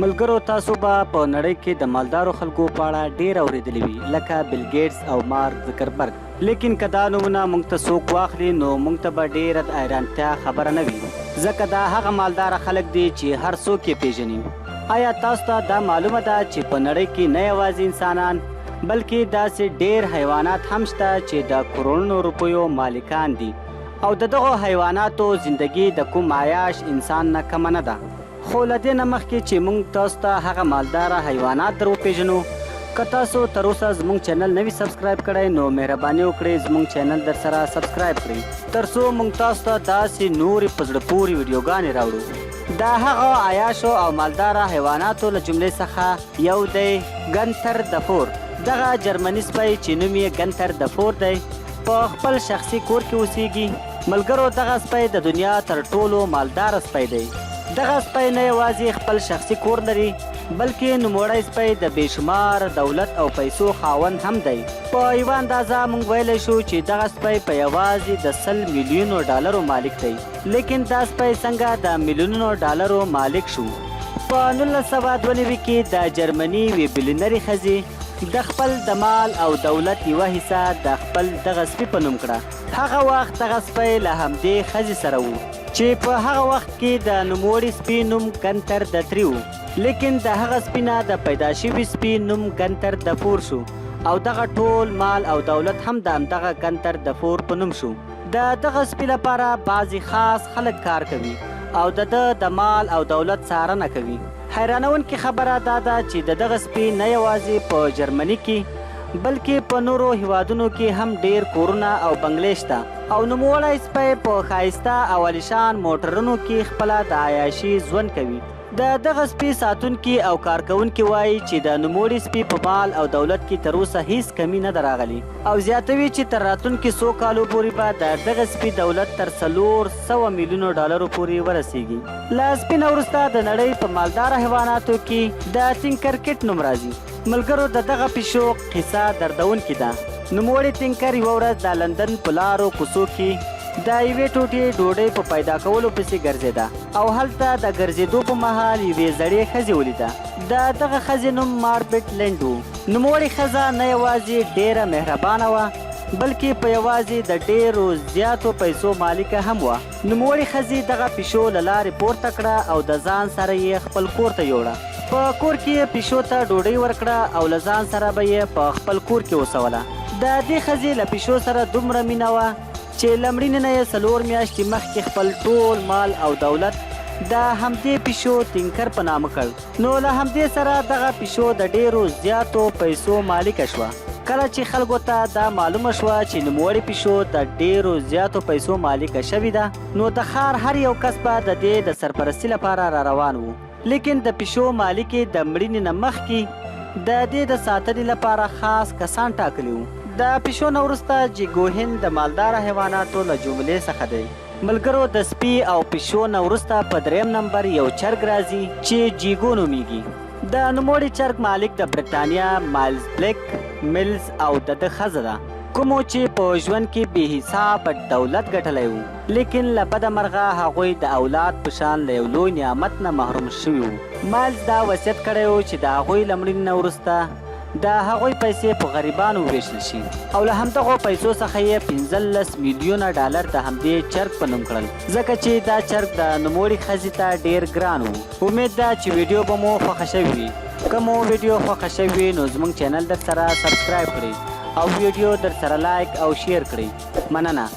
ملګرو تاسو به په نړۍ کې د مالدارو خلکو په اړه ډیر اوریدلي وي لکه بیل ګیټس او مارک زکربرګ، لیکن که دا نومونه موږ ته څوک واخلي نو موږ ته به ډیره د حیرانتیا خبره نه وي ځکه دا هغه مالداره خلک دي چې هر څوک یې پیژني. ایا تاسو ته دا معلومه ده چې په نړۍ کې نه یوازې انسانان بلکې داسې ډیر حیوانات هم شته چې د کروړونو روپیو مالکان دي او د دغو حیواناتو زندګي د کوم عیاش انسان نه کمه نه ده. خو له دې نه مخکې چې موږ تاسو ته هغه مالداره حیوانات در وپېژنو، که تاسو تر اوسه زموږ چینل نه وي سبسکرایب کړی نو مهرباني وکړئ زموږ چینل درسره سبسکرایب کړئ تر څو موږ تاسو ته داسې نورې په زړه پورې ویډیوګانې راوړو. د هغو عیاشو او مالداره حیواناتو له جملې څخه یو دی ګنتر د فور. دغه جرمني سپی چې نوم یې ګنتر د فور دی په خپل شخصي کور کې اوسیږي. ملګرو دغه سپی د دنیا تر ټولو مالداره سپی دی. دغه سپی نه یوازې خپل شخصي کور لري، بلکې نوموړی سپی د بې شماره دولت او پیسو خاوند هم دی. په یوه اندازه موږ ویلی شو چې دغه سپی په یوازې د 100 میلیونو ډالرو مالک دی. لیکن دا سپی څنګه د میلیونونو ډالرو مالک شو؟ په 1992 کې د جرمني یوې بلینرې ښځې د خپل د مال او دولت یوه حصه د خپل دغه سپي په نوم کړه. هغه وخت دغه سپی له همدې ښځې سره و چې په هغه وخت کې د نوموړي سپي نوم ګنتر د تري و، لیکن د هغه سپي نه د پیدا شوي سپي نوم ګنتر د فور شو او دغه ټول مال او دولت هم د همدغه ګنتر د فور په نوم شو. د دغه سپي لپاره بعضې خاص خلک کار کوي او د ده د مال او دولت څارنه کوي. حیرانوونکې خبره دا ده چې د دغه سپي نه یوازې په جرمني کې بلکې په نورو هیوادونو کې هم ډیر کورونه او بنګلې شته او نوموړی سپی په ښایسته او عالیشان موټرونو کې خپله د عیاشي ژوند کوي. د دغه سپي ساتونکي او کارکوونکي وايي چې د نوموړي سپي په مال او دولت کې تر اوسه هیڅ کمي نه ده راغلې او زیاتوي چې تر راتلونکي څو کالو پورې به د دغه سپي دولت تر 400 میلیونو ډالرو پورې ورسیږي. له سپي نه وروسته د نړۍ په مالداره حیواناتو کې د تینکر کټ نوم راځي. ملګرو د دغه پیشو قصه دردونکې ده. نوموړي تینکر یوه ورځ د لندن په لارو کوڅو کې د یوې ټوټې ډوډۍ په پیدا کولو پسې ګرځېده او هلته د ګرځېدو په مهال یوې زړې ښځې ولیده. د دغه ښځې نوم ماربټ لینډ و. نوموړې ښځه نه یوازې ډېره مهربانه وه، بلکې په یوازې د ډېرو زیاتو پیسو مالکه هم وه. نوموړې ښځې دغه پیشو له لارې پورته کړه او د ځان سره یې خپل کور ته یوړه. په کور کې یې پیشو ته ډوډۍ ورکړه او له ځان سره به یې په خپل کور کې اوسوله. د دې ښځې له پیشو سره دومره مینه وه چې له مړینې نه یې څلور میاشتې مخکې خپل ټول مال او دولت د همدې پیشو تینکر په نامه کړ. نو له همدې سره دغه پیشو د ډېرو زیاتو پیسو مالکه شوه. کله چې خلکو ته دا معلومه شوه چې نوموړې پیشو د ډېرو زیاتو پیسو مالکه شوې ده، نو د ښار هر یو کس به د دې د سرپرستي لپاره راروان وو. لیکن د پیشو مالکې د مړینې نه مخکې د دې د ساتنې لپاره خاص کسان ټاکلي وو. د پیشو نه وروسته جیګوهین د مالداره حیواناتو له جملې څخه دی. ملګرو د سپي او پیشو نه وروسته په دریم نمبر یو چرګ راځي چې جیګو نومیږي. د نوموړي چرګ مالک د بریتانیا مایلز بلیک ملز او د ده ښځه ده کومو چې په ژوند کې بې حسابه دولت ګټلی وو لیکن له بده مرغه هغوی د اولاد په شان له یو لوی نعمت نه محروم شوي وو. مایلز دا وصیت کړی وو چې د هغوی له مړینې نه وروسته د هغوی پیسې په غریبانو وویشل شي او له همدغو پیسو څخه یې 15 میلیونه ډالر د همدې چرګ په نوم کړل ځکه چې دا چرګ د نوموړي ښځې ته ډیر ګران وو. امید ده چې ویډیو به مو خوښه شوې وي. که مو ویډیو خوښه شوې وي نو زموږ چینل درسره سبسکرایب کړئ او ویډیو درسره لایک او شیر کړئ. مننه.